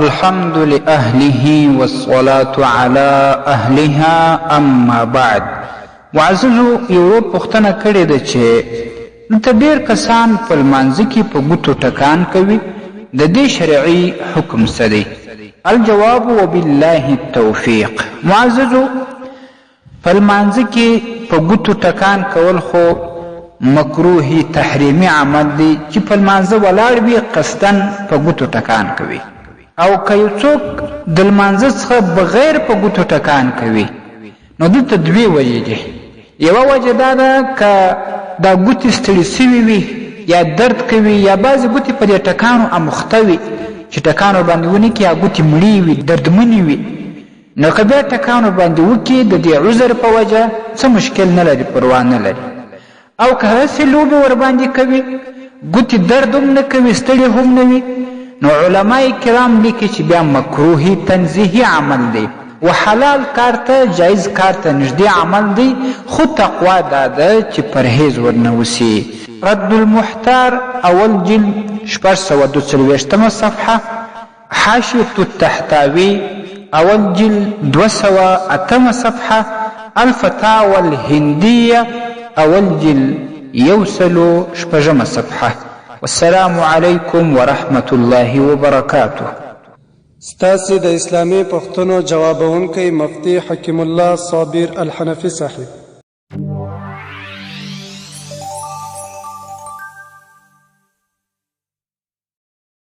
الحمد لأهله والصلاة على أهلها اما بعد معززو یو ورور پوښتنه کړې ده چې دلته ډېر کسان په لمانځه کې په ګوتو ټکان کوي د دې شرعي حکم څه دی؟ الجواب وبالله التوفیق معززو په لمانځه کې په ګوتو ټکان کول خو مکروه تحریمي عمل دی چې په لمانځه ولاړ وي قصداً په ګوتو ټکان کوي او که یو څوک د لمانځه څخه بغیر په ګوتو ټکان کوي نو دلته دوې وجې دي یوه وجه دا ده که دا ګوتې ستړي سوي وي یا درد کوي یا بعضې ګوتې په دې ټکانو اموخته وي چې ټکان ورباندې ونه کړي یا ګوتې مړې وي دردمنې وي نو که بیا ټکان ورباندې وکړي د دې عذر په وجه څه مشکل نه لري پروا نه لري او که هسې لوبې ورباندې کوي ګوتې درد هم نه کوي ستړي هم نه وي نو علما کرام لیکي چې بیا مکروهي تنزیهي عمل دی و حلال کار ته جایز کار ته نږدې عمل دی خو تقوا دا ده چې پرهیز ورنه وسي رد المحتار اول جلد 642 صفحه حاشیة الطحطاوي، اول جلد 208 صفحه، الفتاوی الهندیة، اول جلد 106 صفحه. والسلام علیکم ورحمة الله وبرکاته. ستاسې د اسلامي پوښتنو جوابونکی مفتي حکیم الله صابر الحنفي صاحب.